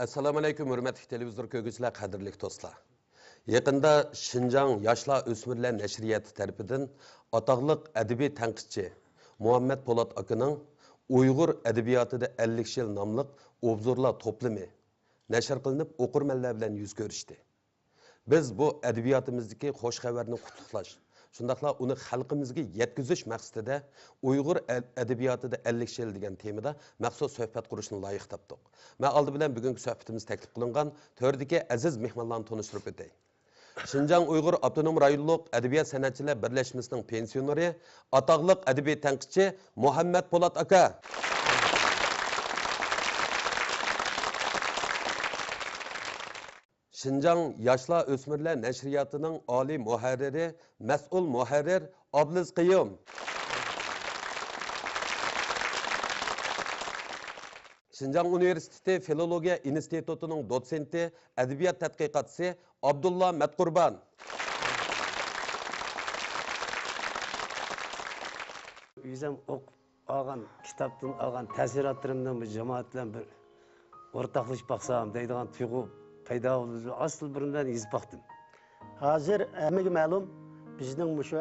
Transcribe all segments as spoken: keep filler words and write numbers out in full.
ئەسسالامۇئەلەيكۇم، ھۆرمەتلىك تېلېۋىزور كۆرگۈچىلەر، قەدىرلىك دوستلار! يېقىندا شىنجاڭ ياشلار ئۆسمۈرلەر نەشرىياتى تەرىپىدىن ئاتاقلىق ئەدەبىي تەنقىدچى مۇھەممەت پولات ئاكىنىڭ ئۇيغۇر ئەدەبىياتىدا ئەللىك يىل ناملىق ئوبزورلار توپلىمى نەشر قىلىنىپ، ئوقۇرمەنلەر بىلەن يۈز كۆرۈشتى. بىز بۇ ئەدەبىياتىمىزدىكى خوش خەۋەرنى قۇتلۇقلاش، شۇنداقلا ئۇنى خەلقىمىزگە يەتكۈزۈش مەقسىتىدە ئۇيغۇر ئەل-، ئەدەبىياتىدا ئەللىك يىل دېگەن تېمىدا مەخسۇس سۆھبەت قۇرۇشنى لايىق تاپتۇق. مەن ئالدى بىلەن بۈگۈنكى سۆھبىتىمىز تەكلىپ قىلىنغان تۆردىكى ئەزىز مېھمانلارنى تونۇشتۇرۇپ ئۆتەي. شىنجاڭ ئۇيغۇر ئاپتونوم رايونلۇق ئەدەبىيات سەنئەتچىلەر بىرلەشمىسىنىڭ پېنسىيونېرى، ئاتاقلىق ئەدەبىي تەنقىدچى مۇھەممەت پولات ئاكا. شىنجاڭ ياشلار ئۆسمۈرلەر نەشرىياتىنىڭ ئالىي مۇھەررىرى، مەسئۇل مۇھەررىر ئابلىز قېيۇم. شىنجاڭ ئۇنىۋېرسىتېتى فىلولوگىيە ئىنستىتۇتىنىڭ دوتسېنتى، ئەدەبىيات تەتقىقاتچىسى ئابدۇللا مەتقۇربان. ئۆزۈم ئوقۇپ ئالغان، كىتابتىن ئالغان تەسىراتلىرىمنى بۇ جامائەت بىلەن بىر ئورتاقلىشىپ باقسام دەيدىغان تۇيغۇ پەيدا بولدى. ئاستىل بۇرۇن بىلەن يېزىپ باقتىم. ھازىر ھەممىگە مەلۇم، بىزنىڭ مۇشۇ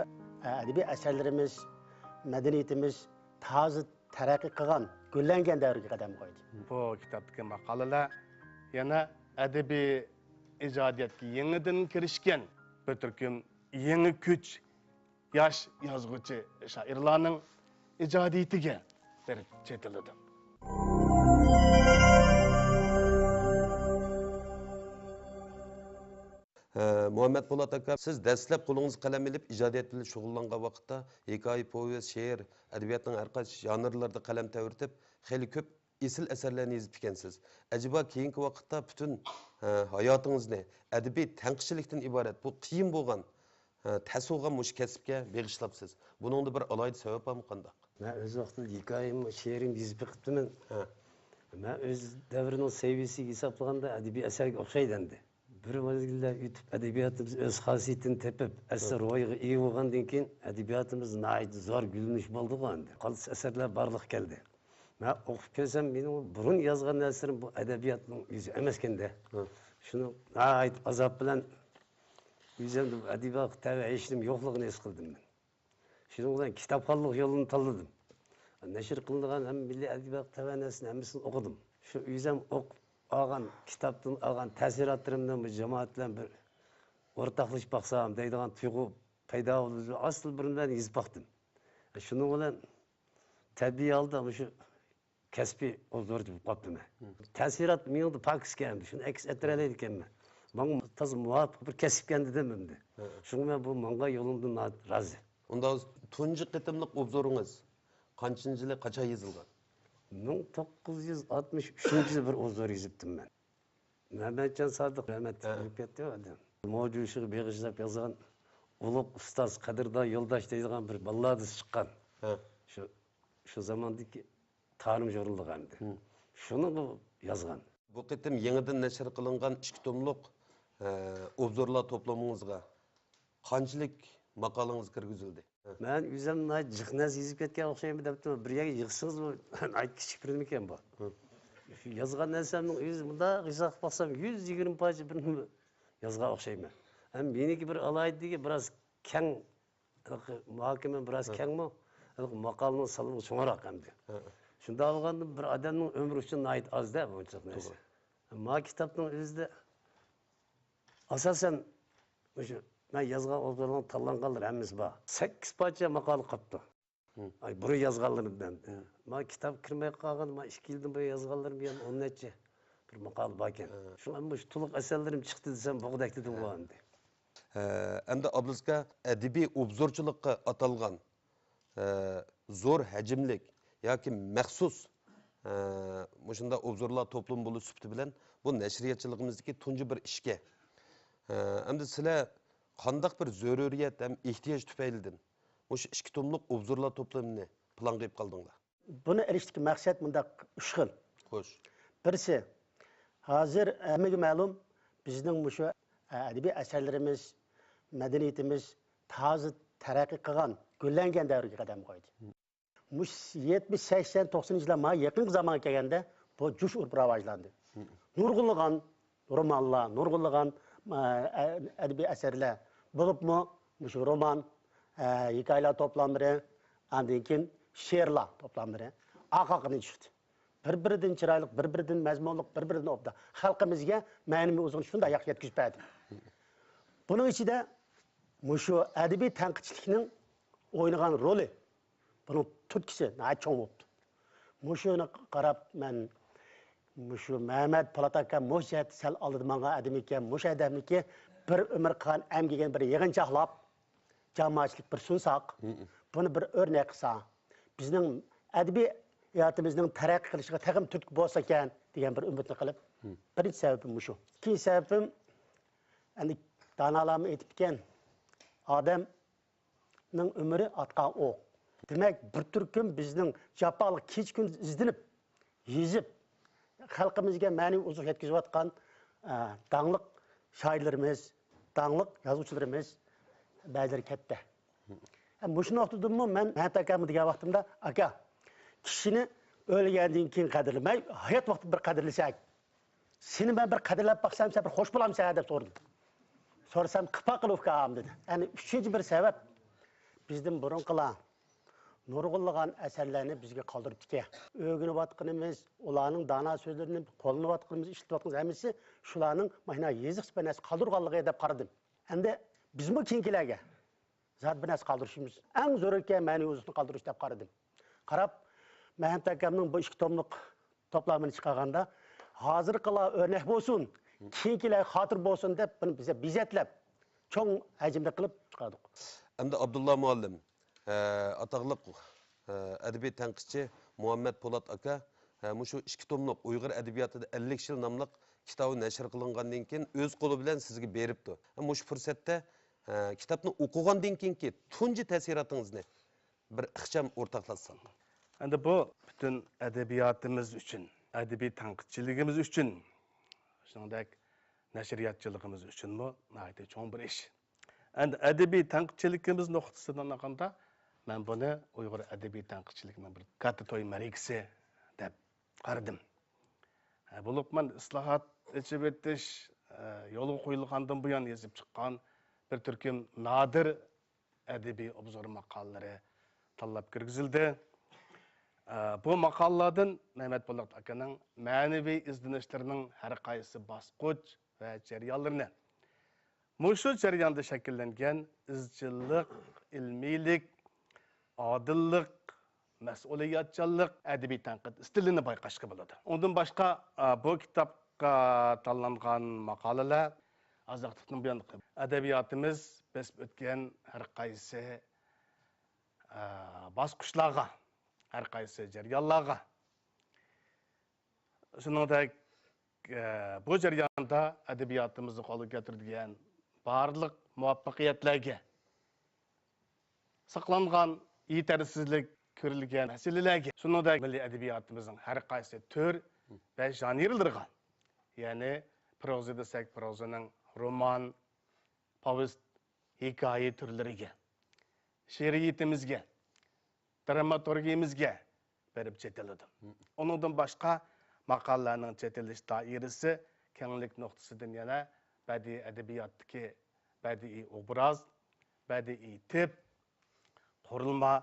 ئەدەبىي ئەسەرلىرىمىز، مەدەنىيىتىمىز تازا تەرەققىي قىلغان، گۈللەنگەن دەۋرگە قەدەم قويدى. بۇ كىتابتىكى ماقالىلەر يەنە ئەدەبىي ئىجادىيەتكە يېڭىدىن كىرىشكەن بىر تۈركۈم يېڭى كۈچ، ياش يازغۇچى شائىرلارنىڭ ئىجادىيىتىگە بېرىپ چېتىلىدۇ. ھە، مۇھەممەت پولات ئاكا، سىز دەسلەپ قولىڭىزغا قەلەم ئېلىپ ئىجادىيەت بىلەن شۇغۇللانغان ۋاقىتتا ھېكايە، پوۋېست، شېئىر، ئەدەبىياتنىڭ ھەر قايسى ژانىرلىرىدا قەلەم تەۋرىتىپ، خېلى كۆپ ئېسىل ئەسەرلەرنى يېزىپ ئىكەنسىز. ئەجەبا كېيىنكى ۋاقىتتا پۈتۈن، ھە، ھاياتىڭىزنى ئەدەبىي تەنقىدچىلىكتىن ئىبارەت بۇ قىيىن بولغان، ھە، تەس بولغان مۇشۇ كەسىپكە بېغىشلاپسىز. بۇنىڭدا بىر ئالاھىدە سەۋەب بارمۇ قانداق؟ مەن ئۆز ۋاقتىدا ھېكايەم، شېئىرىم يېزىپ بېقىپتىمەن. ھە. مەن ئۆز دەۋرىنىڭ سەۋىيەسىگە ھېسابلىغاندا ئەدەبىي ئەسەرگە ئوخشايدۇ ئەمدى. بىر مەزگىللەر ئۆتۈپ، ئەدەبىياتىمىز ئۆز خاسىيىتىنى تېپىپ، ئەسلى روھىغا ئىگە بولغاندىن كېيىن، ئەدەبىياتىمىز ناھايىتى زور گۈللىنىش بولدىغۇ ئەمدى. قالتىس ئەسەرلەر بارلىققا كەلدى. مەن ئوقۇپ كەلسەم، مېنىڭ بۇرۇن يازغان نەرسىلىرىم بۇ ئەدەبىياتنىڭ ئۆزى ئەمەسكەندە. ھە. شۇنى ناھايىتى ئازاب بىلەن ئۆزۈمدە ئەدەبىياتقا تەۋە ھېچنېمە يوقلۇقىنى ھېس قىلدىم مەن. شۇنىڭ بىلەن كىتابخانلىق يولىنى تاللىدىم. نەشر قىلىنغان ھەم مىللىي ئەدەبىياتقا تەۋە نەرسىنى ھەممىسىنى ئوقۇدۇم. شۇ ئۆزۈم ئوقۇپ ئالغان، كىتابتىن ئالغان تەسىراتلىرىمنى بۇ جامائەت بىلەن بىر ئورتاقلىشىپ باقسام دەيدىغان تۇيغۇ پەيدا بولدى. ئاستىل بۇرۇن بىلەن يېزىپ باقتىم. شۇنىڭ بىلەن تەبىئىي ھالدا مۇشۇ كەسپىي ئوبزورچى بولۇپ قاپتىمەن. مم. تەسىرات مېڭىدا پاكىز ئىكەن، شۇنى ئەكس ئەتتۈرەلەيدىكەنمەن. ماڭا تازا مۇۋاپىق بىر كەسىپكەن دېدىم ئەمدى. ھە. شۇڭا مەن بۇ ماڭغان يولۇمدىن ناھايىتى رازى. ئۇنداق تۇنجى قېتىملىق ئوبزورىڭىز قانچىنچى يىلى، قاچان يېزىلغان؟ مىڭ توققۇز يۈز ئاتمىش ئۈچىنچى يىلى بىر ئوبزور يېزىپتىم مەن. مەمەتجان سادىق رەھمەتلىك ھە. ئۆلۈپ كەتتى ئۇ ئادەم. موجۇشىغا بېغىشلاپ يازغان ئۇلۇغ ئۇستاز، قەدىردان يولداش دەيدىغان بىر باللادىسى چىققان. ھە. شۇ، شۇ زاماندىكى تارىم ژۇرنىلىغا ئەمدى. ھىم. شۇنى بۇ يازغان. بۇ قېتىم يېڭىدىن نەشر قىلىنغان ئىككى توملۇق، ئە، ئوبزورلار توپلىمىڭىزغا قانچىلىك ماقالىڭىز كىرگۈزۈلدى؟ مەن ئۆزۈم ناھايىتى جىق نەرسە يېزىپ كەتكەن ئوخشايمەن دەپتۇ. بىر يەرگە يىغسىڭىزمۇ ناھايىتى كىچىك بىرنېمىكەن بۇ. ھىم. شۇ يازغان نەرسەمنىڭ ئۆزى مۇنداق ھېساب قىلىپ باقسام يۈز يىگىرمە پارچە بىرنېمە يازغان ئوخشايمەن. ھەم مېنىڭكى بىر ئالاھىدىلىكى بىراز كەڭ ھېلىقى مۇھاكىمە بىراز ھە. كەڭمۇ؟ ھېلىقى ماقالىنىڭ سالمىقى چوڭراق ئەمدى. ھە. شۇنداق بولغاندا بىر ئادەمنىڭ ئۆمرى ئۈچۈن ناھايىتى ئاز-دە بۇنچىلىك نەرسە. توغرا. ما كىتابنىڭ ئۆزىدە ئاساسەن مۇشۇ مەن يازغان ئوبزورلارنىڭ تاللانغانلىرى ھەممىسى بار. سەككىز پارچە ماقالە قاپتۇ. ھىم. ئاي، بۇرۇن يازغانلىرىمدىن. ھە. ما كىتاب كىرمەي قالغان، ما ئىككى يىلدىن بۇيان يازغانلىرىم يەنە ئون نەچچە بىر ماقالە باركەن. ھە. شۇڭا مۇشۇ تولۇق ئەسەرلىرىم چىقتى دېسەم بولغۇدەك دېدىم ھە. ئەمدى. ھە، ئەمدى ئابلىز ئاكا، ئەدەبىي ئوبزورچىلىققا ئاتالغان، ھە، زور ھەجىملىك ياكى مەخسۇس، ھە، مۇشۇنداق ئوبزورلار توپلىمى بولۇش سۈپىتى بىلەن بۇ نەشرىياتچىلىقىمىزدىكى تۇنجى بىر ئىشكە. ھە، ئەمدى سىلەر قانداق بىر زۆرۈرىيەت ھەم ئېھتىياج تۈپەيلىدىن مۇشۇ ئىككى توملۇق ئوبزورلار توپلىمىنى پىلانغا ئېلىپ قالدىڭلار؟ بۇنى ئېلىشتىكى مەقسەت مۇنداق ئۈچ خىل. خوش. بىرسى، ھازىر ھەممىگە مەلۇم، بىزنىڭ مۇشۇ ئەدەبىي ئەسەرلىرىمىز، مەدەنىيىتىمىز تازا تەرەققىي قىلغان، گۈللەنگەن دەۋرگە قەدەم قويدى. مۇشۇ يەتمىش، سەكسەن، توقسىنىنچى يىللار مانا يېقىنقى زامانغا كەلگەندە بۇ جۇش ئۇرۇپ راۋاجلاندى. نۇرغۇنلىغان رومانلار، نۇرغۇنلىغان، ئە، ئە، ئەدەبىي ئەسەرلەر، بولۇپمۇ مۇشۇ رومان، ئە، ھېكايىلەر توپلاملىرى، ئاندىن كېيىن شېئىرلار توپلاملىرى ئارقا-ئارقىدىن چىقتى. بىر-بىرىدىن چىرايلىق، بىر-بىرىدىن مەزمۇنلۇق، بىر-بىرىدىن ئوبدان. خەلقىمىزگە مەنىۋى ئوزۇقنى شۇنداق ياخشى يەتكۈزۈپ بەردى. بۇنىڭ ئىچىدە مۇشۇ ئەدەبىي تەنقىدچىلىكنىڭ ئوينىغان رولى، بۇنىڭ تۈرتكىسى ناھايىتى چوڭ بوپتۇ. مۇشۇنى قاراپ مەن مۇشۇ مەمەت پولات ئاكا مۇشۇ جەھەتتە سەل ئالدىدا ماڭغان ئادەم ئىكەن، مۇشۇ ئادەمنىكى بىر ئۆمۈر قىلغان ئەمگىكىنى بىر يىغىنچاقلاپ، جامائەتچىلىك بىر سۇنساق، بۇنى بىر ئۆرنەك قىلسا، بىزنىڭ ئەدەبىي ھاياتىمىزنىڭ تەرەققىي قىلىشىغا تېخىمۇ تۈرتكە بولسا ئىكەن، دېگەن بىر ئۈمىدنى قىلىپ، بىرىنچى سەۋەبىم مۇشۇ. ئىككىنچى سەۋەبىم، ئەمدى دانالارمۇ ئېيتىپتىكەن، ئادەمنىڭ ئۆمرى ئاتقان ئوق. دېمەك، بىر تۈركۈم بىزنىڭ جاپالىق كېچە-كۈندۈز ئىزدىنىپ، يېزىپ، خەلقىمىزگە مەنىۋى ئوزۇق يەتكۈزۈۋاتقان، ئە، داڭلىق شائىرلىرىمىز، داڭلىق يازغۇچىلىرىمىز بەزىلىرى كەتتى. ھە، مۇشۇ نۇقتىدىنمۇ مەن مەمەت ئاكامغا دېگەن ۋاقتىمدا، «ئاكا، كىشىنى ئۆلگەندىن كېيىن قەدىرلىمەي، ھايات ۋاقتىدا بىر قەدىرلىسەك، سېنى مەن بىر قەدىرلەپ باقسام، سەن بىر خوش بولامسەن؟» دەپ سورىدىم. سورىسام، «قىپا قىلۇ ئۇكام» دېدى. يەنى ئۈچىنچى بىر سەۋەب، بىزدىن بۇرۇنقىلار نۇرغۇنلىغان ئەسەرلەرنى بىزگە قالدۇرۇپتىكەن. ئۆگىنىۋاتقىنىمىز، ئۇلارنىڭ دانا سۆزلىرىنى قوللىنىۋاتقىنىمىز، ئىشلىتىۋاتقىنىمىز ھەممىسى شۇلارنىڭ مانا يېزىقچە بىر نەرسە قالدۇرغانلىقى دەپ قارىدىم. ئەمدى بىزمۇ كېيىنكىلەرگە زادى بىر نەرسە قالدۇرۇشىمىز ئەڭ زۆرۈركەن، مەنىۋى ئوزۇقنى قالدۇرۇش دەپ قارىدىم. قاراپ، مەمەت ئاكامنىڭ بۇ ئىككى توملۇق توپلامىنى چىقارغاندا، ھازىرقىلار ئۆرنەك بولسۇن، كېيىنكىلەر خاتىرە بولسۇن دەپ، بۇنى بىزە بېزەتلەپ، چوڭ ھەجىمدە قىلىپ چىقاردۇق. ئەمدى ئابدۇللا مۇئەللىم، ئە، ئاتاقلىق، ئە، ئەدەبىي تەنقىدچى مۇھەممەد پولات ئاكا، ئە، مۇشۇ ئىككى توملۇق ئۇيغۇر ئەدەبىياتىدا ئەللىك يىل ناملىق كىتابى نەشر قىلىنغاندىن كېيىن ئۆز قولى بىلەن سىزگە بېرىپتۇ. مۇشۇ پۇرسەتتە، ئە، كىتابنى ئوقۇغاندىن كېيىنكى تۇنجى تەسىراتىڭىزنى بىر ئىخچام ئورتاقلاشساق. ئەمدى بۇ پۈتۈن ئەدەبىياتىمىز ئۈچۈن، ئەدەبىي تەنقىدچىلىكىمىز ئۈچۈن، شۇنىڭدەك نەشرىياتچىلىقىمىز ئۈچۈنمۇ ناھايىتى چوڭ بىر ئىش. ئەمدى ئەدەبىي تەنقىدچىلىكىمىز نۇقتىسىدىن ئالغاندا، مەن بۇنى ئۇيغۇر ئەدەبىي تەنقىدچىلىكىنىڭ بىر كاتتا توي مەرىكىسى دەپ قارىدىم. ھە، بولۇپمۇ ئىسلاھات، ئېچىۋېتىش، ئە، يولغا قويۇلغاندىن بۇيان يېزىپ چىققان بىر تۈركۈم نادىر ئەدەبىي ئوبزور ماقالىلىرى تاللاپ كىرگۈزۈلدى. ئە، بۇ ماقالىلاردىن مەمەت پولات ئاكىنىڭ مەنىۋى ئىزدىنىشلىرىنىڭ ھەر قايسى باسقۇچ ۋە جەريانلىرىنى، مۇشۇ جەرياندا شەكىللەنگەن ئىزچىللىق، ئىلمىيلىك، ئادىللىق، مەسئۇلىيەتچانلىق، ئەدەبىي تەنقىد ئىستىلىنى بايقاشقا بولىدۇ. ئۇندىن باشقا، ئا، بۇ كىتابقا تاللانغان ماقالىلەر ھازىر ئاكتىپتىن بۇيان ئەدەبىياتىمىز بېسىپ ئۆتكەن ھەر قايسى، ئا، باسقۇچلارغا، ھەر قايسى جەريانلارغا، شۇنىڭدەك، ئە، بۇ جەرياندا ئەدەبىياتىمىزدا قولغا كەلتۈرۈلگەن بارلىق مۇۋەپپەقىيەتلەرگە، ساقلانغان يېتەرسىزلىك كۆرۈلگەن مەسىلىلەرگە، شۇنىڭدەك مىللىي ئەدەبىياتىمىزنىڭ ھەر قايسى تۈر ۋە ژانىرلىرىغا، يەنى پروزا دېسەك، پروزىنىڭ رومان، پوۋېست، ھېكايە تۈرلىرىگە، شېئىرىيىتىمىزگە، دراماتورگىيىمىزگە بېرىپ چېتىلىدۇ. ئۇنىڭدىن باشقا، ماقالىلەرنىڭ چېتىلىش دائىرىسى كەڭلىك نۇقتىسىدىن يەنە بەدىئىي ئەدەبىياتتىكى بەدىئىي ئوبراز، بەدىئىي تىپ، قۇرۇلما،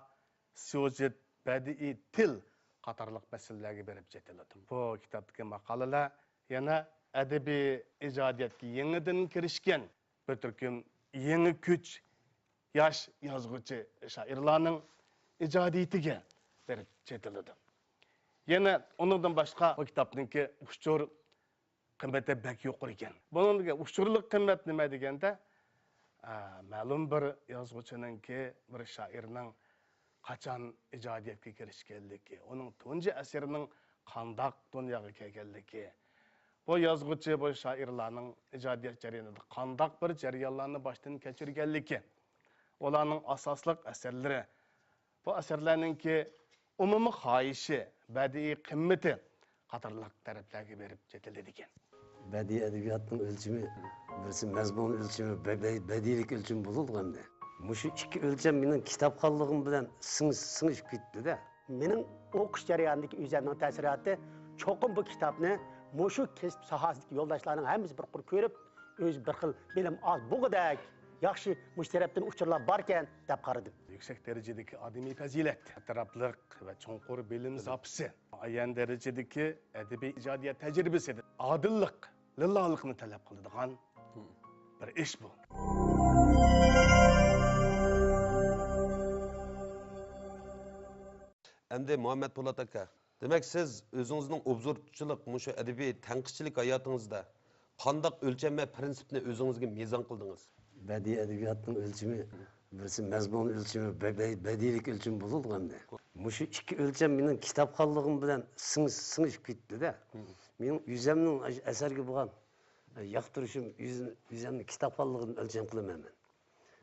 سيۇژېت، بەدىئىي تىل قاتارلىق مەسىلىلەرگە بېرىپ چېتىلىدۇ. بۇ كىتابتىكى ماقالىلەر يەنە ئەدەبىي ئىجادىيەتكە يېڭىدىن كىرىشكەن بىر تۈركۈم يېڭى كۈچ، ياش يازغۇچى شائىرلارنىڭ ئىجادىيىتىگە بېرىپ چېتىلىدۇ. يەنە ئۇنىڭدىن باشقا بۇ كىتابنىڭكى ئۇچۇر قىممىتى بەك يۇقىرى ئىكەن. بۇنىڭدىكى ئۇچۇرلۇق قىممەت نېمە دېگەندە، ئە، مەلۇم بىر يازغۇچىنىڭكى، بىر شائىرنىڭ قاچان ئىجادىيەتكە كىرىشكەنلىكى، ئۇنىڭ تۇنجى ئەسىرىنىڭ قانداق دۇنياغا كەلگەنلىكى، بۇ يازغۇچى، بۇ شائىرلارنىڭ ئىجادىيەت جەريانىدا قانداق بىر جەريانلارنى باشتىن كەچۈرگەنلىكى، ئۇلارنىڭ ئاساسلىق ئەسەرلىرى، بۇ ئەسەرلەرنىڭكى ئومۇمىي خاھىشى، بەدىئىي قىممىتى قاتارلىق تەرەپلەرگە بېرىپ چېتىلىدىكەن. بەدىئىي ئەدەبىياتنىڭ ئۆلچىمى، بىرسى مەزمۇن ئۆلچىمى، بە-، بە-، بەدىئىيلىك ئۆلچىمى بولىدۇ ئەمدى. مۇشۇ ئىككى ئۆلچەم مېنىڭ كىتابخانلىقىم بىلەن سىڭ-، سىڭىشىپ كېتىپتۇ-دە. مېنىڭ ئوقۇش جەريانىدىكى ئۆزەمنىڭ تەسىراتى، چوقۇم بۇ كىتابنى مۇشۇ كەسىپ ساھەسىدىكى يولداشلارنىڭ ھەممىسى بىر قۇر كۆرۈپ، ئۆزى بىر خىل بىلىم ئاز بولغۇدەك ياخشى مۇشۇ تەرەپتىن ئۇچۇرلار باركەن دەپ قارىدىم. يۈكسەك دەرىجىدىكى ئادىمىي پەزىلەت، ئەتراپلىق ۋە چوڭقۇر بىلىم زاپىسى، مۇئەييەن دەرىجىدىكى ئەدەبىي ئىجادىيەت تەجرىبىسى، ئادىللىق، لىللالىقنى تەلەپ قىلىدىغان بىر ئىش بۇ. ئەمدى مۇھەممەت پولات ئاكا، دېمەك، سىز ئۆزىڭىزنىڭ ئوبزورچىلىق، مۇشۇ ئەدەبىي تەنقىدچىلىك ھاياتىڭىزدا قانداق ئۆلچەم ۋە پىرىنسىپنى ئۆزىڭىزگە مىزان قىلدىڭىز؟ بەدىئىي ئەدەبىياتنىڭ ئۆلچىمى، بىرسى مەزمۇن ئۆلچىمى، بە-، بە-، بەدىئىيلىك ئۆلچىمى بولىدىغۇ ئەمدى. مۇشۇ ئىككى ئۆلچەم مېنىڭ كىتابخانلىقىم بىلەن سىڭىش-، سىڭىشىپ كېتىپتۇ-دە. مېنىڭ ئۆزەمنىڭ ئەسەرگە بولغان ياقتۇرۇشۇم، ئۆزۈم-، ئۆزەمنىڭ كىتابخانلىقىدىن ئۆلچەم قىلىمەن مەن.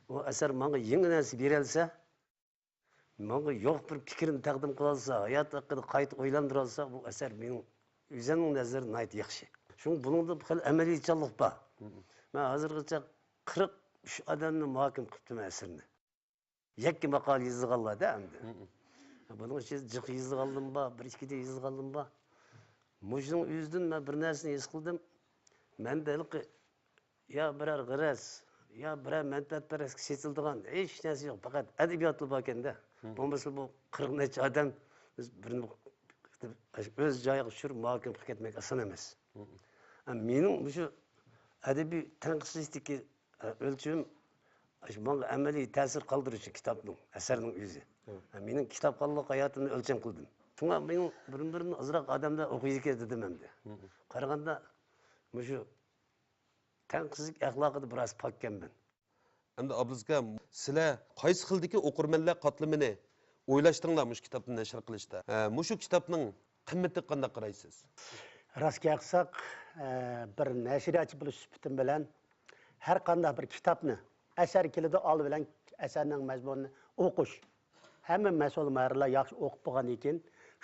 ئۇ ئەسەر ماڭا يېڭى نەرسە بېرەلىسە، ماڭا يوق بىر پىكىرنى تەقدىم قىلالىسا، ھايات ھەققىدە قايتا ئويلاندۇرالىسا، بۇ ئەسەر مېنىڭ ئۆزەمنىڭ نەزىرىدە ناھايىتى ياخشى. شۇڭا بۇنىڭدا بىر خىل ئەمەلىيچانلىق بار. مەن ھازىرغىچە قىرىق ئۈچ ئادەمنى مۇھاكىمە قىپتىمەن ئەسىرنى. يەككە ماقالە يېزىلغانلار-دە ئەمدى. بۇنىڭ ئىچىدە جىق يېزىلغانلىرىم بار، بىر ئىككىدە يېزىلغانلىرىم بار. مۇشۇنىڭ ئۆزىدىن مەن بىر نەرسىنى ھېس قىلدىم. مەندە ھېلىقى يا بىرەر غەرەز، يا بىرەر مەنپەئەتپەرەسكە سېتىلىدىغان ھېچ نەرسە يوق، پەقەت ئەدەبىياتلا باركەن-دە. بولمىسا بۇ قىرىق نەچچە ئادەم بىز بىرنى ئۆز جايىغا چۈشۈرۈپ مۇھاكىمە قىلىپ كەتمەك ئاسان ئەمەس. مېنىڭ مۇشۇ ئەدەبىي تەنقىدچىلىكتىكى ئۆلچىمىم شۇ ماڭا ئەمەلىي تەسىر قالدۇرۇشى كىتابنىڭ، ئەسەرنىڭ ئۆزى. مېنىڭ كىتابخانلىق ھاياتىمنى ئۆلچەم قىلدىم. شۇڭا مېنىڭ بىرىن-بىرىن ئازراق ئادەملەر ئوقۇيدىكەن دېدىم ئەمدى. قارىغاندا مۇشۇ تەنقىدچىلىك ئەخلاقىدا بىراز پاككەنمەن. ئەمدى ئابلىز ئاكا، سىلەر قايسى خىلدىكى ئوقۇرمەنلەر قاتلىمىنى ئويلاشتىڭلار مۇشۇ كىتابنى نەشر قىلىشتا؟ ھە، مۇشۇ كىتابنىڭ قىممىتىگە قانداق قارايسىز؟ راست گەپ قىلساق، ئە، بىر نەشرىياتچى بولۇش سۈپىتىم بىلەن ھەر قانداق بىر كىتابنى، ئەسەر كېلىدۇ، ئالدى بىلەن ئەسەرنىڭ مەزمۇنىنى ئوقۇش. ھەممە مەسئۇل مۇھەررىرلەر ياخشى ئوقۇپ بولغاندىن كېيىن،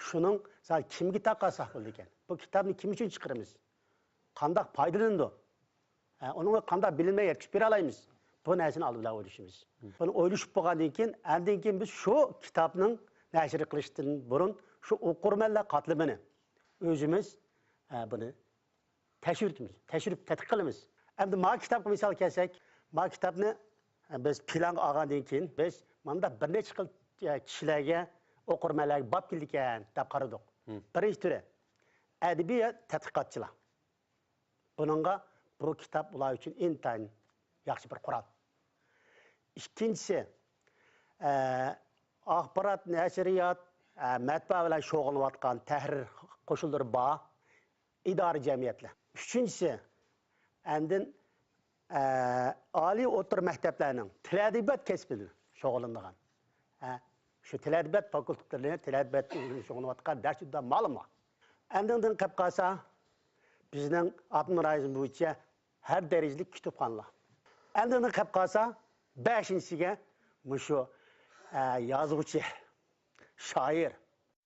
شۇنىڭ، مىسال، كىمگە تارقاتساق بولىدىكەن؟ بۇ كىتابنى كىم ئۈچۈن چىقىرىمىز؟ قانداق پايدىلىنىدۇ؟ ھە، ئۇنىڭغا قانداق بىلىملەر يەتكۈزۈپ بېرەلايمىز؟ بۇ نەرسىنى ئالدى بىلەن ئويلىشىمىز. بۇنى ئويلىشىپ بولغاندىن كېيىن، ئاندىن كېيىن بىز شۇ كىتابنىڭ نەشر قىلىشتىن بۇرۇن شۇ ئوقۇرمەنلەر قاتلىمىنى ئۆزىمىز، ھە، بۇنى تەكشۈرتىمىز، تەكشۈرۈپ تەتقىق قىلىمىز. ئەمدى ما كىتابقا مىسال كەلسەك، ما كىتابنى، ھە، بىز پىلانغا ئالغاندىن كېيىن، بىز مۇنداق بىر نەچچە خىل، ھە، كىشىلەرگە، ئوقۇرمەنلەرگە باب كېلىدىكەن دەپ قارىدۇق. بىرىنچى تۈرى، ئەدەبىي تەتقىقاتچىلار. بۇنىڭغا بۇ كىتاب ئۇلار ئۈچۈن ئىنتايىن ياخشى بىر قورال. ئىككىنچىسى، ئە، ئاخبارات، نەشرىيات، ئە، مەتبۇئات بىلەن شۇغۇللىنىۋاتقان تەھرىر قوشۇنلىرى بار ئىدارە جەمئىيەتلەر. ئۈچىنچىسى، ئاندىن ئە، ئالىي ئوتتۇرا مەكتەپلەرنىڭ تىل ئەدەبىيات كەسپىدە شۇغۇللىنىدىغان، ئە، شۇ تىل ئەدەبىيات فاكۇلتېتلىرى، تىل ئەدەبىيات شۇغۇللىنىۋاتقان دەرس ئىدارە مۇئەللىملەر. ئاندىن قېلىپ قالسا، بىزنىڭ ئاپتونوم رايونىمىز بويىچە ھەر دەرىجىلىك كۇتۇپخانىلار. ئاندىن قېلىپ قالسا، بەشىنچىسىگە مۇشۇ، ئە، يازغۇچى، شائىر،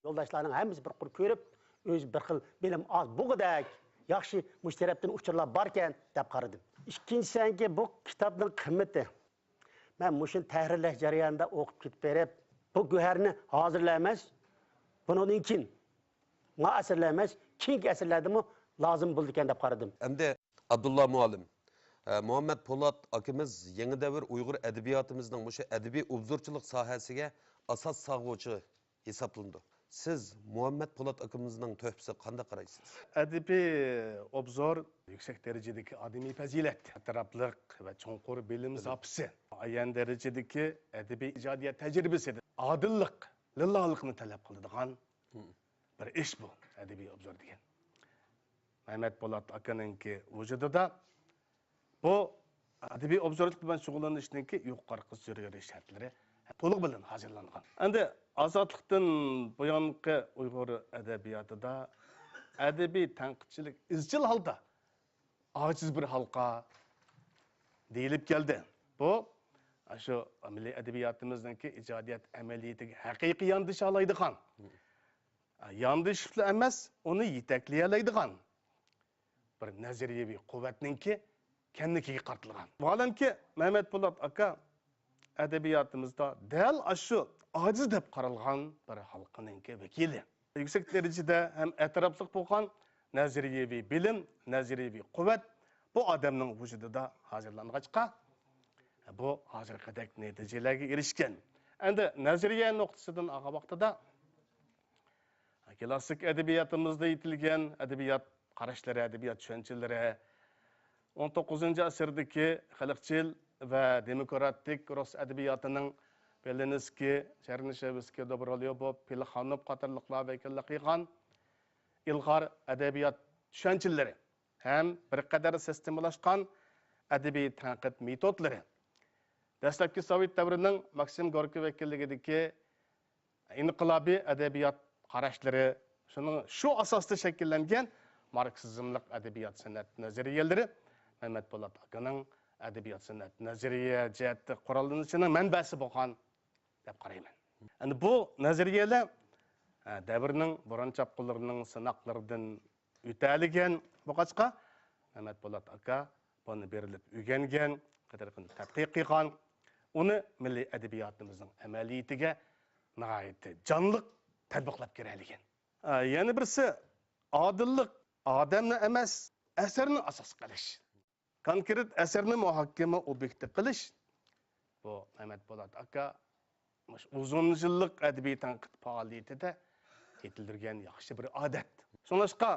يولداشلارنىڭ ھەممىسى بىر قۇر كۆرۈپ، ئۆزى بىر خىل بىلىم ئاز بولغۇدەك ياخشى مۇشۇ تەرەپتىن ئۇچۇرلار باركەن دەپ قارىدىم. ئىككىنچىسىكى، بۇ كىتابنىڭ قىممىتى. مەن مۇشۇنى تەھرىرلەش جەريانىدا ئوقۇپ كېتىپ بېرىپ، بۇ گۆھەرنى ھازىرلا ئەمەس، بۇنىڭدىن كېيىن، ما ئەسىرلەر ئەمەس، كېيىنكى ئەسىرلەردىمۇ لازىم بولىدىكەن دەپ قارىدىم. ئەمدى ئابدۇللا مۇئەللىم، ئە، مۇھەممەد پولات ئاكىمىز يېڭى دەۋر ئۇيغۇر ئەدەبىياتىمىزنىڭ مۇشۇ ئەدەبىي ئوبزورچىلىق ساھەسىگە ئاساس سالغۇچى ھېسابلىنىدۇ. سىز مۇھەممەد پولات ئاكىمىزنىڭ تۆھپىسىگە قانداق قارايسىز؟ ئەدەبىي ئوبزور يۈكسەك دەرىجىدىكى ئادىمىي پەزىلەت، ئەتراپلىق ۋە چوڭقۇر بىلىم زاپىسى، مۇئەييەن دەرىجىدىكى ئەدەبىي ئىجادىيەت تەجرىبىسى، ئادىللىق، لىللالىقنى تەلەپ قىلىدىغان بىر ئىش بۇ، ئەدەبىي ئوبزور دېگەن. مەمەت پولات ئاكىنىڭكى ۋۇجۇدىدا بۇ ئەدەبىي ئوبزورچىلىق بىلەن شۇغۇللىنىشنىڭكى يۇقىرىقى زۆرۈرىي شەرتلىرى تولۇق بىلەن ھازىرلانغان. ئەمدى ئازادلىقتىن بۇيانقى ئۇيغۇر ئەدەبىياتىدا ئەدەبىي تەنقىدچىلىك ئىزچىل ھالدا ئاجىز بىر ھالقا دېيىلىپ كەلدى. بۇ، شۇ مىللىي ئەدەبىياتىمىزنىڭكى ئىجادىيەت ئەمەلىيىتىگە ھەقىقىي ياندىشالايدىغان، ياندىشىپلا ئەمەس، ئۇنى يېتەكلىيەلەيدىغان بىر نەزەرىيەۋى قۇۋۋەتنىڭكى كەملىكىگە قارىتىلغان. مەلۇمكى، مەمەت پولات ئاكا ئەدەبىياتىمىزدا دەل ئاشۇ ئاجىز دەپ قارالغان بىر ھالقىنىڭكى ۋەكىلى. يۈكسەك دەرىجىدە ھەم ئەتراپلىق بولغان نەزەرىيەۋى بىلىم، نەزەرىيەۋى قۇۋۋەت بۇ ئادەمنىڭ ۋۇجۇدىدا ھازىرلانغاچقا، بۇ ھازىرقىدەك نەتىجىلەرگە ئېرىشكەن. ئەمدى نەزەرىيە نۇقتىسىدىن ئالغان ۋاقتىدا، كلاسسىك ئەدەبىياتىمىزدا يېتىلگەن ئەدەبىيات قاراشلىرى، ئەدەبىيات چۈشەنچىلىرى، ئون توققۇزىنچى ئەسىردىكى خەلقچىل ۋە دېموكراتىك رۇس ئەدەبىياتىنىڭ بېلىنسكىي، چېرنىشېۋسكىي، دوبروليۇبوف، پلېخانوف قاتارلىقلار ۋەكىللىك قىلغان ئىلغار ئەدەبىيات چۈشەنچىلىرى ھەم بىر قەدەر سىستېمىلاشقان ئەدەبىي تەنقىد مېتودلىرى، دەسلەپكى سوۋېت دەۋرىنىڭ ماكسىم گوركىي ۋەكىللىكىدىكى ئىنقىلابىي ئەدەبىيات قاراشلىرى، شۇنىڭ، شۇ ئاساستا شەكىللەنگەن ماركسىزملىق ئەدەبىيات سەنئەت نەزەرىيەلىرى مەمەت پولات ئاكىنىڭ ئەدەبىيات سەنئەت نەزەرىيە جەھەتتە قوراللىنىشىنىڭ مەنبەسى بولغان دەپ قارايمەن. ئەمدى بۇ نەزەرىيەلەر، ئە، دەۋرنىڭ بۇرۇن چاپقۇنلىرىنىڭ سىناقلىرىدىن ئۆتەلىگەن بولغاچقا، مەمەت پولات ئاكا بۇنى بېرىلىپ ئۆگەنگەن، قەدىر قىلىپ تەتقىق قىلغان، ئۇنى مىللىي ئەدەبىياتىمىزنىڭ ئەمەلىيىتىگە ناھايىتى جانلىق تەتبىقلاپ كىرەلىگەن. ئە، يەنە بىرسى، ئادىللىق ئادەمنى ئەمەس، ئەسەرنى ئاساس قىلىش. كونكرېت ئەسەرنى مۇھاكىمە ئوبيېكتى قىلىش، بۇ مەمەت پولات ئاكا مۇشۇ ئۇزۇن يىللىق ئەدەبىي تەنقىد پائالىيىتىدە يېتىلدۈرگەن ياخشى بىر ئادەت. شۇڭلاشقا،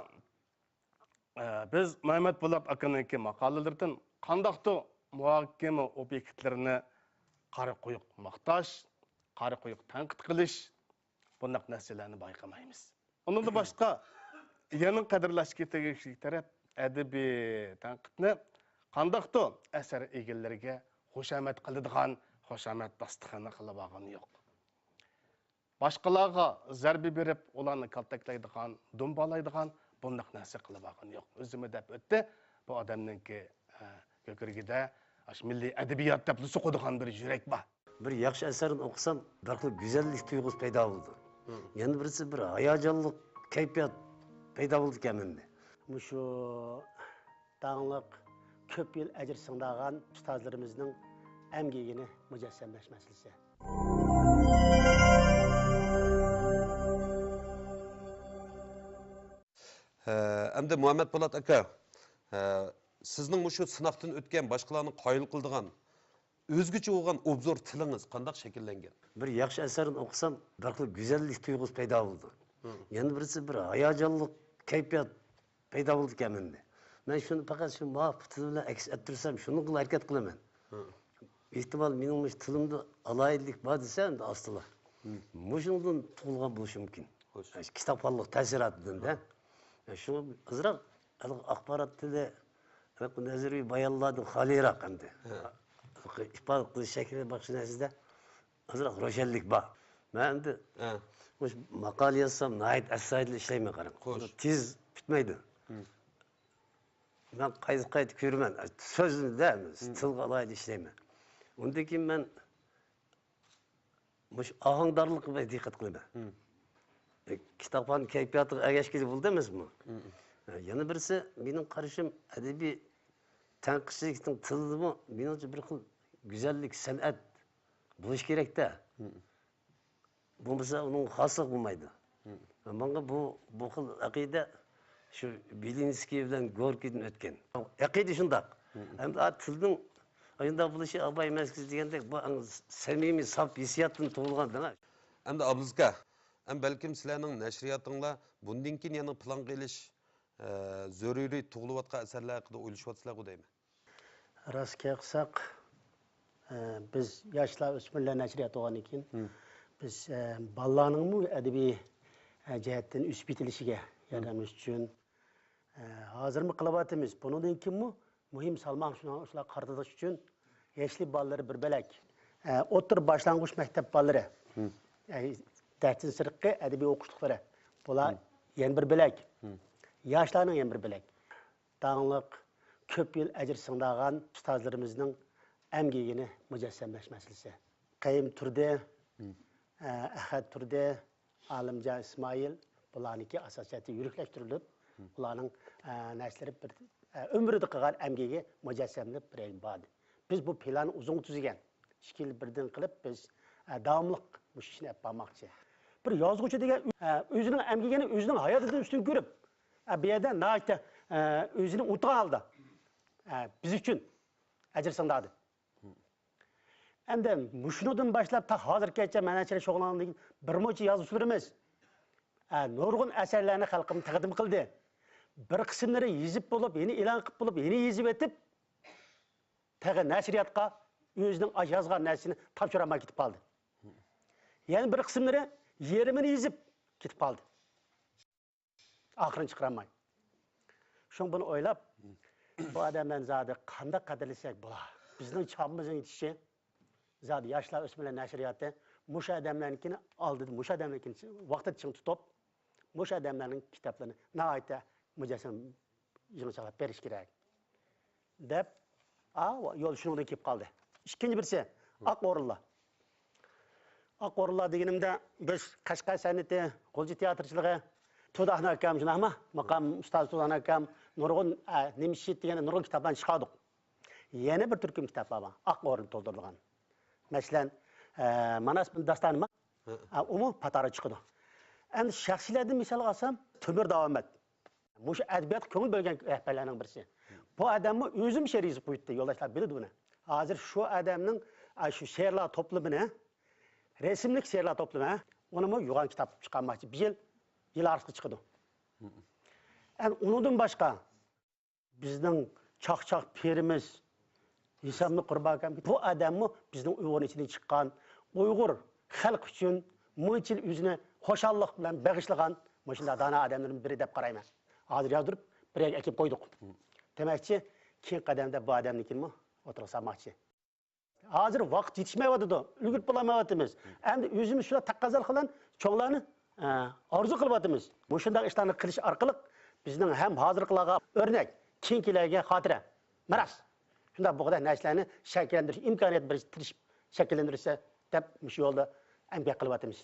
ئە، بىز مەمەت پولات ئاكىنىڭكى ماقالىلىرىدىن قانداقتۇر مۇھاكىمە ئوبيېكتلىرىنى قارا قويۇق ماختاش، قارا قويۇق تەنقىد قىلىش، بۇنداق نەرسىلەرنى بايقىمايمىز. ئۇنىڭدىن باشقا، يەنە قەدىرلەشكە تېگىشلىك تەرەپ، ئەدەبىي تەنقىدنى قانداقتۇر ئەسەر ئىگىلىرىگە خۇشامەت قىلىدىغان خۇشامەت داستىخىنى قىلىۋالغىنى يوق. باشقىلارغا زەربە بېرىپ، ئۇلارنى كالتەكلەيدىغان، دۇمبالايدىغان بۇنداق نەرسە قىلىۋالغىنى يوق. ئۆزىمۇ دەپ ئۆتتى، بۇ ئادەمنىڭكى، ئە، كۆكرىكىدە ئاشۇ مىللىي ئەدەبىيات دەپلا سوقىدىغان بىر يۈرەك بار. بىر ياخشى ئەسەرنى ئوقۇسام، بىر خىل گۈزەللىك تۇيغۇسى پەيدا بولىدۇ. مم. يەنە بىرسى، بىر ھاياجانلىق كەيپىيات پەيدا بولىدىكەن مەندە. مۇشۇ داڭلىق، كۆپ يىل ئەجىر سىڭدۈرگەن ئۇستازلىرىمىزنىڭ ئەمگىكىنى مۇجەسسەملەش مەسىلىسى. ھە، ئەمدى مۇھەممەت پولات ئاكا، ھە، سىزنىڭ مۇشۇ سىناقتىن ئۆتكەن، باشقىلارنى قايىل قىلىدىغان، ئۆزگىچە بولغان ئوبزور تىلىڭىز قانداق شەكىللەنگەن؟ بىر ياخشى ئەسەرنى ئوقۇسام، بىر خىل گۈزەللىك تۇيغۇسى پەيدا بولىدۇ. مم. يەنە بىرسى، بىر ھاياجانلىق كەيپىيات پەيدا بولىدىكەن مەندە. مەن شۇنى پەقەت شۇ مۇۋاپىق تىل بىلەن ئەكس ئەتتۈرسەم، شۇنىڭغىلا ھەرىكەت قىلىمەن. مم. ئېھتىمال، مېنىڭ مۇشۇ تىلىمدا ئالاھىدىلىك بار دېسە، ئەمدى ئاستىلا. مم. مۇشۇنىڭدىن تۇغۇلغان بولۇشى مۇمكىن. خوش. كىتابخانلىق تەسىراتىدىن-دە. مم. شۇڭا ئازراق ھېلىقى ئاخبارات تىلى، ھېلىقى نەزەرىي بايانلاردىن خالىيراق ئەمدى. ھە. ھېلىقى ئىپادە قىلىش شەكلى، باشقا نەرسىدە ئازراق روشەنلىك بار. مەن ئەمدى ھە. مۇشۇ ماقالە يازسام، ناھايىتى ئەستايىدىل ئىشلەيمەن، قاراڭ. خوش. تېز پۈتمەيدۇ. ھىم. مەن قايتا-قايتا كۆرىمەن. سۆزنى-دە، ھىم. تىلغا ئالاھىدە ئىشلەيمەن. ئۇندىن كېيىن مەن مۇشۇ ئاھاڭدارلىققا بەك دىققەت قىلىمەن. ھىم. ئە، كىتابخانا كەيپىياتىغا ئەگەشكىلى بولىدۇ ئەمەسمۇ؟ ھىم. ئە، يەنە بىرسى، مېنىڭ قارىشىم، ئەدەبىي تەنقىدچىلىكنىڭ تىلىدىمۇ، مېنىڭچە، بىر خىل گۈزەللىك، سەنئەت بولۇشى كېرەك-تە. ھىم. بولمىسا، ئۇنىڭ خاسلىقى بولمايدۇ. ھىم. ماڭا بۇ، بۇ خىل ئەقىدە شۇ بېلىنسكىي بىلەن گوركىيدىن ئۆتكەن. ئەقىدە شۇنداق. ھىم. ئەمدى، ئا، تىلنىڭ ئاشۇنداق بولۇشى ئاۋاي ئەمەسكى دېگەندەك، بۇ ئەڭ سەمىمىي، ساپ ھېسسىياتتىن تۇغۇلغان دېڭىز. ئەمدى ئابلىز ئاكا، ئەم بەلكىم سىلەرنىڭ نەشرىياتىڭلار بۇندىن كېيىن يەنە پىلانغا ئېلىش، ئە، زۆرۈرىيىتى تۇغۇلۇۋاتقان ئەسەرلەر ھەققىدە ئويلىشىۋاتىسىلەرغۇ دەيمەن. راست گەپ قىلساق، ئە، بىز ياشلار، ئۆسمۈرلەر نەشرىياتى بولغاندىن كېيىن، ھىم. بىز، ئە، بالىلارنىڭمۇ ئەدەبىي، ئە، جەھەتتىن ئۆسۈپ يېتىلىشىگە ھىم. ياردەملىشىش ئۈچۈن، ئە، ھازىرمۇ قىلىۋاتىمىز. بۇنىڭدىن كېيىنمۇ مۇھىم سالماق شۇنىڭ، شۇلارغا قارىتىش ئۈچۈن ياشلار بالىلىرى بىر بۆلەك، ئە، ئوتتۇرا باشلانغۇچ مەكتەپ بالىلىرى، ھىم. ئە، دەستىن سىرتقى ئەدەبىي ئوقۇشلۇقلىرى، بۇلار ھىم. يەنە بىر بۆلەك، ھىم. ياشلارنىڭ يەنە بىر بۆلەك. داڭلىق، كۆپ يىل ئەجىر سىڭدۈرگەن ئۇستازلىرىمىزنىڭ ئەمگىكىنى مۇجەسسەملەش مەسىلىسى. قەيۇم تۇردى، ھىم. ئە، ئەخەت تۇردى، ئالىمجان ئىسمائىل، بۇلارنىڭكى ئاساسىي جەھەتتە يۈرۈكلەشتۈرۈلۈپ، ھىم. بۇلارنىڭ، ئە، نەرسىلىرى بىر، ئە، ئۆمرىدە قىلغان ئەمگىكى مۇجەسسەملىنىپ بىر يەرگە باردى. بىز بۇ پىلاننى ئۇزۇنغا تۈزگەن. ئىككى يىل بىردىن قىلىپ بىز، ئە، داۋاملىق مۇشۇ ئىشنى ئېلىپ بارماقچى. بىر يازغۇچى دېگەن، ئە، ئۆزىنىڭ ئەمگىكىنى ئۆزىنىڭ ھاياتىدىن ئۈستۈن كۆرۈپ، ئە، بۇ يەردە ناھايىتى، ئە، ئۆزىنى ئۇنتۇغان ھالدا، ئە، بىز ئۈچۈن ئەجىر سىڭدۈردى. ئەمدى مۇشۇنىڭدىن باشلاپ تا ھازىرغىچە مەن شۇغۇللانغاندىن كېيىن بىر مۇنچە يازغۇچىلىرىمىز، ئە، نۇرغۇن ئەسەرلەرنى خەلقىمگە تەقدىم قىلدى. بىر قىسىملىرى يېزىپ بولۇپ، يەنە ئېلان قىلىپ بولۇپ، يەنە يېزىۋېتىپ، تېخى نەشرىياتقا ئۆزىنىڭ ئاشۇ يازغان نەرسىسىنى تاپشۇرالماي كېتىپ قالدى. يەنە بىر قىسىملىرى يېرىمىنى يېزىپ كېتىپ قالدى. ئاخىرىنى چىقىرالماي. شۇڭا بۇنى ئويلاپ، بۇ ئادەملەرنى زادى قانداق قەدىرلىسەك بولا؟ بىزنىڭ چاغىمىزنىڭ يېتىشى، زادى ياشلار ئۆسمۈرلەر نەشرىياتى مۇشۇ ئادەملەرنىڭكىنى ئالدىدا، مۇشۇ ئادەملەرنىڭكىنى ۋاقتىدا چىڭ تۇتۇپ، مۇشۇ ئادەملەرنىڭ كىتابلىرىنى ناھايىتى مۇجەسسەم يىغىنچاقلاپ بېرىش كېرەك، دەپ، ئا، يول شۇنىڭدىن كېلىپ قالدى. ئىككىنچى بىرسى، ئاق ئورۇنلار. ئاق ئورۇنلار دېگىنىمدە، بىز قەشقەر سەنئىتى، غۇلجا تىياتىرچىلىقى، تۇردى ئاكام، شۇنداقمۇ؟ ماقام ئۇستازى تۇردى ئاكام نۇرغۇن، ئە، نېمە ئىشى دېگەن نۇرغۇن كىتابلارنى چىقاردۇق. يەنە بىر تۈركۈم كىتابلار بار، ئاق ئورۇن تولدۇرۇلغان. مەسىلەن، ئە، ماناس داستانىمۇ، ئە، ئۇمۇ پاتارا چىقىدۇ. ئەمدى شەخسىيلەردىن مىسال ئالسام، تۆمۈر داۋامەت. مۇشۇ ئەدەبىياتقا كۆڭۈل بۆلگەن رەھبەرلەرنىڭ بىرسى. بۇ ئادەممۇ ئۆزىمۇ شېئىر يېزىپ قويۇپتۇ، يولداشلار بىلىدۇ بۇنى. ھازىر شۇ ئادەمنىڭ، ئا، شۇ شېئىرلار توپلىمىنى، رەسىملىك شېئىرلار توپلىمى، ئۇنىمۇ يوغان كىتاب چىقارماقچى. بىر يىل، يىل ئارىسىدا چىقىدۇ. ئەنە ئۇنىڭدىن باشقا، بىزنىڭ چاقچاق پىرىمىز، ھېسابنى قۇربان ئاكام، بۇ ئادەممۇ بىزنىڭ ئۇيغۇرنىڭ ئىچىدىن چىققان، ئۇيغۇر خەلق ئۈچۈن مۇنچە يىل ئۆزىنى خۇشاللىق بىلەن بېغىشلىغان مۇشۇنداق دانا ئادەملەرنىڭ بىرى دەپ قارايمەن. ھازىر يازدۇرۇپ بىر يەرگە ئەكىپ قويدۇق. دېمەكچى، كېيىنكى قەدەمدە بۇ ئادەمنىڭكىنىمۇ ئوتتۇرىغا سالماقچى. ھازىر ۋاقىت يېتىشمەيۋاتىدۇ، ئۈلگۈرۈپ بولالمايۋاتىمىز. ئەمدى ئۆزىمىز شۇنداق تەقەززالىق بىلەن چوڭلارنى، ئە، ئارزۇ قىلىۋاتىمىز. مۇشۇنداق ئىشلارنى قىلىش ئارقىلىق بىزنىڭ ھەم ھازىرقىلارغا ئۆرنەك، كېيىنكىلەرگە خاتىرە، مىراس. شۇنداق بۇ قەدەر نەرسىلەرنى شەكىللەندۈرۈش ئىمكانىيەت بېرىش، تىرىشىپ شەكىللەندۈرسە دەپ مۇشۇ يولدا ئەمگەك قىلىۋاتىمىز.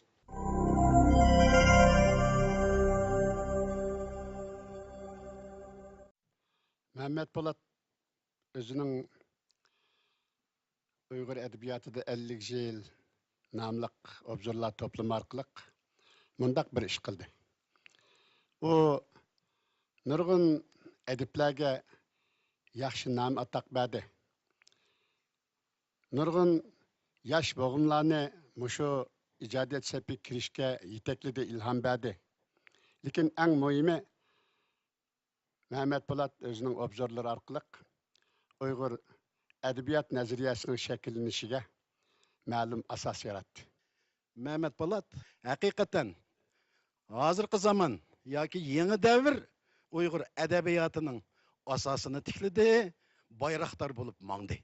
مەمەت پولات ئۆزىنىڭ ئۇيغۇر ئەدەبىياتىدا ئەللىك يىل ناملىق ئوبزورلار توپلىمى ئارقىلىق مۇنداق بىر ئىش قىلدى. ئۇ نۇرغۇن ئەدىبلەرگە ياخشى نام ئاتاق بەردى. نۇرغۇن ياش بوغۇملارنى مۇشۇ ئىجادىيەت سېپىگە كىرىشكە يېتەكلىدى، ئىلھام بەردى. لېكىن ئەڭ مۇھىمى، مەمەت پولات ئۆزىنىڭ ئوبزورلىرى ئارقىلىق ئۇيغۇر ئەدەبىيات نەزەرىيەسىنىڭ شەكىللىنىشىگە مەلۇم ئاساس ياراتتى. مەمەت پولات ھەقىقەتەن ھازىرقى زامان ياكى يېڭى دەۋر ئۇيغۇر ئەدەبىياتىنىڭ ئاساسىنى تىكلىدى، بايراقدار بولۇپ ماڭدى.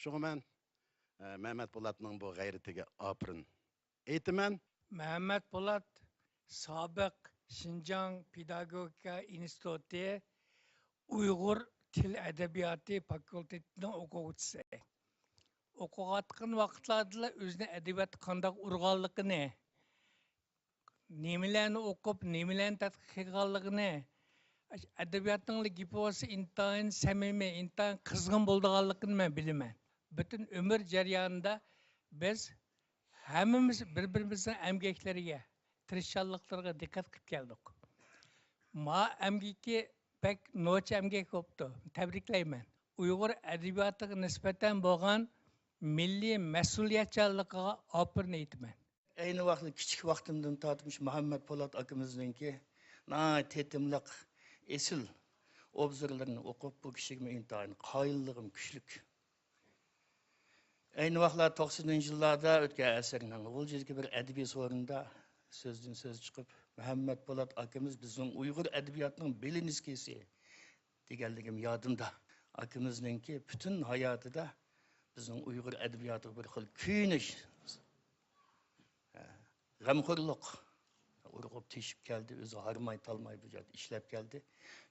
شۇڭا مەن، ئە، مەمەت پولاتنىڭ بۇ غەيرىتىگە ئاپىرىن ئېيتىمەن. مەمەت پولات سابىق شىنجاڭ پېداگوگىكا ئىنستىتۇتى ئۇيغۇر تىل ئەدەبىياتى فاكۇلتېتىنىڭ ئوقۇغۇچىسى. ئوقۇۋاتقان ۋاقىتلاردىلا ئۆزىنى ئەدەبىياتقا قانداق ئۇرغانلىقىنى، نېمىلەرنى ئوقۇپ، نېمىلەرنى تەتقىق قىلغانلىقىنى، ئەدەبىياتنىڭلا گېپى بولسا ئىنتايىن سەمىمىي، ئىنتايىن قىزغىن بولىدىغانلىقىنى مەن بىلىمەن. پۈتۈن ئۆمۈر جەريانىدا بىز ھەممىمىز بىر-بىرىمىزنىڭ ئەمگەكلىرىگە، تىرىشچانلىقلىرىغا دىققەت قىلىپ كەلدۇق. ما ئەمگىكى بەك نوچى ئەمگەك بوپتۇ. تەبرىكلەيمەن. ئۇيغۇر ئەدەبىياتىغا نىسبەتەن بولغان مىللىي مەسئۇلىيەتچانلىقىغا ئاپىرىن ئېيتىمەن. ئەينى ۋاقىتتا كىچىك ۋاقتىمدىن تارتىپ مۇشۇ مۇھەممەت پولات ئاكىمىزنىڭكى ناھايىتى تېتىملىق، ئېسىل ئوبزورلىرىنى ئوقۇپ، بۇ كىشىگىمۇ ئىنتايىن قايىللىقىم كۈچلۈك. ئەينى ۋاقىتلار توقسىنىنچى يىللاردا ئۆتكەن ئەسىرنىڭ غۇلجىدىكى بىر ئەدەبىي سورۇندا سۆزدىن سۆز چىقىپ، مۇھەممەت پولات ئاكىمىز بىزنىڭ ئۇيغۇر ئەدەبىياتىنىڭ بېلىنسكىيسى دېگەنلىكىم يادىمدا. ئاكىمىزنىڭكى پۈتۈن ھاياتىدا بىزنىڭ ئۇيغۇر ئەدەبىياتىغا بىر خىل كۆيۈنۈش، غەمخورلۇق ئۇرغۇپ تېشىپ كەلدى، ئۆزى ھارماي تالماي بۇ يەردە ئىشلەپ كەلدى.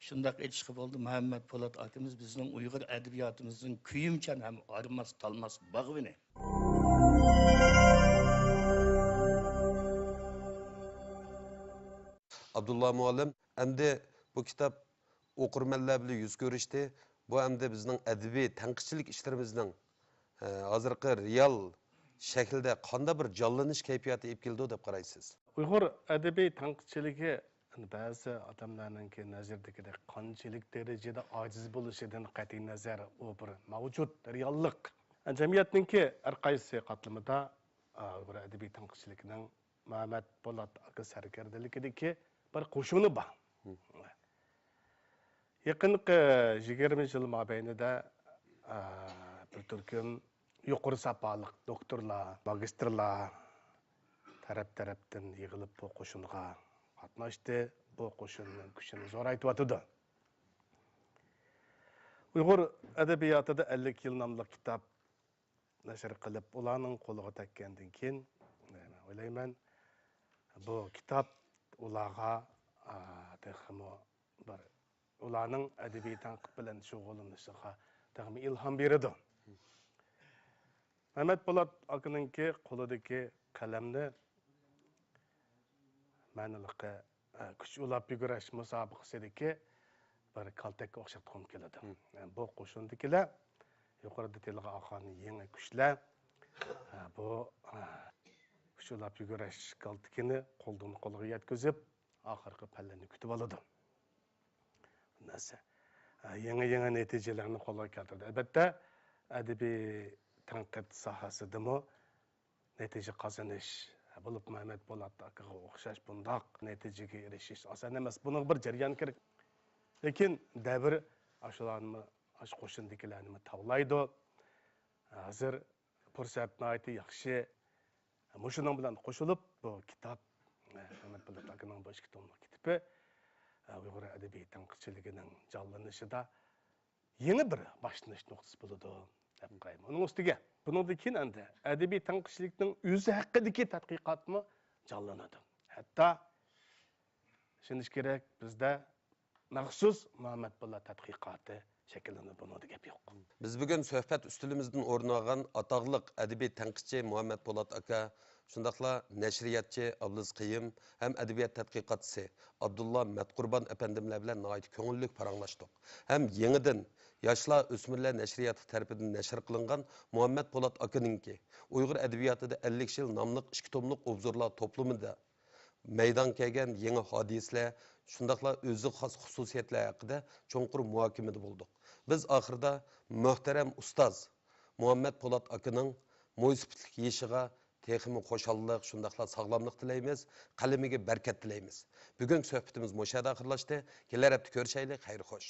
شۇنداق ئېيتىشقا بولىدۇ، مۇھەممەت پولات ئاكىمىز بىزنىڭ ئۇيغۇر ئەدەبىياتىمىزنىڭ كۆيۈمچان ھەم ئارماس تالماس باغۋىنى. ئابدۇللا مۇئەللىم، ئەمدى بۇ كىتاب ئوقۇرمەنلەر بىلەن يۈز كۆرۈشتى. بۇ ئەمدى بىزنىڭ ئەدەبىي تەنقىدچىلىك ئىشلىرىمىزنىڭ، ئە، ھازىرقى رېئال شەكىلدە قانداق بىر جانلىنىش كەيپىياتى ئېلىپ كېلىدۇ دەپ قارايسىز؟ ئۇيغۇر ئەدەبىي تەنقىدچىلىكى بەزى ئادەملەرنىڭكى نەزىرىدىكىدەك قانچىلىك دەرىجىدە ئاجىز بولۇشىدىن قەتئىينەزەر، ئۇ بىر مەۋجۇت رېئاللىق. جەمئىيەتنىڭكى ھەر قايسى قاتلىمىدا، ئا، ئۇيغۇر ئەدەبىي تەنقىدچىلىكىنىڭ مەمەت پولات ئاكا سەركەردىلىكىدىكى بىر قوشۇنى بار. مم. يېقىنقى يىگىرمە يىل مابەينىدە، ئا، بىر تۈركۈم يۇقىرى ساپالىق دوكتورلار، ماگىستىرلار تەرەپ-تەرەپتىن يىغىلىپ بۇ قوشۇنغا قاتناشتى. بۇ قوشۇننىڭ كۈچىنى زورايتىۋاتىدۇ. ئۇيغۇر ئەدەبىياتىدا ئەللىك يىل ناملىق كىتاب نەشر قىلىپ، ئۇلارنىڭ قولىغا تەگكەندىن كېيىن، مەن ئويلايمەن، بۇ كىتاب ئۇلارغا، ئا، تېخىمۇ بىر، ئۇلارنىڭ ئەدەبىي تەنقىد بىلەن شۇغۇللىنىشىغا تېخىمۇ ئىلھام بېرىدۇ. مەمەت پولات ئاكىنىڭكى قولىدىكى قەلەمنى مەن ھېلىقى، ئە، كۈچ ئۇلاپ يۈگۈرۈش مۇسابىقىسىدىكى بىر كالتەككە ئوخشاتقۇم كېلىدۇ. مم. ئە، بۇ قوشۇندىكىلەر يۇقىرىدا تىلغا ئالغان يېڭى كۈچلەر، ئە، بۇ، ئە، كۈچ ئۇلاپ يۈگۈرۈش كالتىكىنى قولدىن قولغا يەتكۈزۈپ، ئاخىرقى پەللىنى كۈتۈۋالىدۇ. نەرسە، ئە، يېڭى، يېڭى نەتىجىلەرنى قولغا كەلتۈرىدۇ. ئەلۋەتتە، ئەدەبىي تەنقىد ساھەسىدىمۇ نەتىجە قازىنىش، بولۇپمۇ مەمەت پولات ئاكىغا ئوخشاش بۇنداق نەتىجىگە ئېرىشىش ئاسان ئەمەس. بۇنىڭغا بىر جەريان كېرەك. لېكىن دەۋر ئاشۇلارنىمۇ، ئاشۇ قوشۇندىكىلەرنىمۇ تاۋلايدۇ. ھازىر پۇرسەت ناھايىتى ياخشى. مۇشۇنىڭ بىلەن قوشۇلۇپ، بۇ كىتاب، مەمەت پولات ئاكىنىڭ بۇ ئىككى توملۇق كىتابى، ئۇيغۇر ئەدەبىي تەنقىدچىلىكىنىڭ جانلىنىشىدا يېڭى بىر باشلىنىش نۇقتىسى بولىدۇ، دەپ قارايمەن. ئۇنىڭ ئۈستىگە، بۇنىڭدىن كېيىن ئەمدى ئەدەبىي تەنقىدچىلىكنىڭ ئۆزى ھەققىدىكى تەتقىقاتمۇ جانلىنىدۇ. ھەتتا، ئىشىنىش كېرەك، بىزدە مەخسۇس مۇھەممەد پولات تەتقىقاتى شەكىللىنىدۇ، بۇنىڭدا گەپ يوق. بىز بۈگۈن سۆھبەت ئۈستىلىمىزدىن ئورۇن ئالغان ئاتاقلىق ئەدەبىي تەنقىدچى مۇھەممەد پولات ئاكا، شۇنداقلا نەشرىياتچى ئابلىز قېيۇم ھەم ئەدەبىيات تەتقىقاتچىسى ئابدۇللا مەتقۇربان ئەپەندىملەر بىلەن ناھايىتى كۆڭۈللۈك پاراڭلاشتۇق. ھەم يېڭىدىن ياشلار، ئۆسمۈرلەر نەشرىياتى تەرىپىدىن نەشر قىلىنغان مۇھەممەد پولات ئاكىنىڭكى ئۇيغۇر ئەدەبىياتىدا ئەللىك يىل ناملىق ئىككى توملۇق ئوبزورلار توپلىمىدا مەيدانغا كەلگەن يېڭى ھادىسىلەر، شۇنداقلا ئۆزىگە خاس خۇسۇسىيەتلەر ھەققىدە چوڭقۇر مۇھاكىمىدە بولدۇق. بىز ئاخىرىدا مۆھتەرەم ئۇستاز مۇھەممەد پولات ئاكىنىڭ مويسىپىتلىك يېشىغا تېخىمۇ خۇشاللىق، شۇنداقلا ساغلاملىق تىلەيمىز، قەلىمىگە بەرىكەت تىلەيمىز. بۈگۈنكى سۆھبىتىمىز مۇشۇ يەردە ئاخىرلاشتى. كېلەر ھەپتە كۆرۈشەيلى. خەير خوش.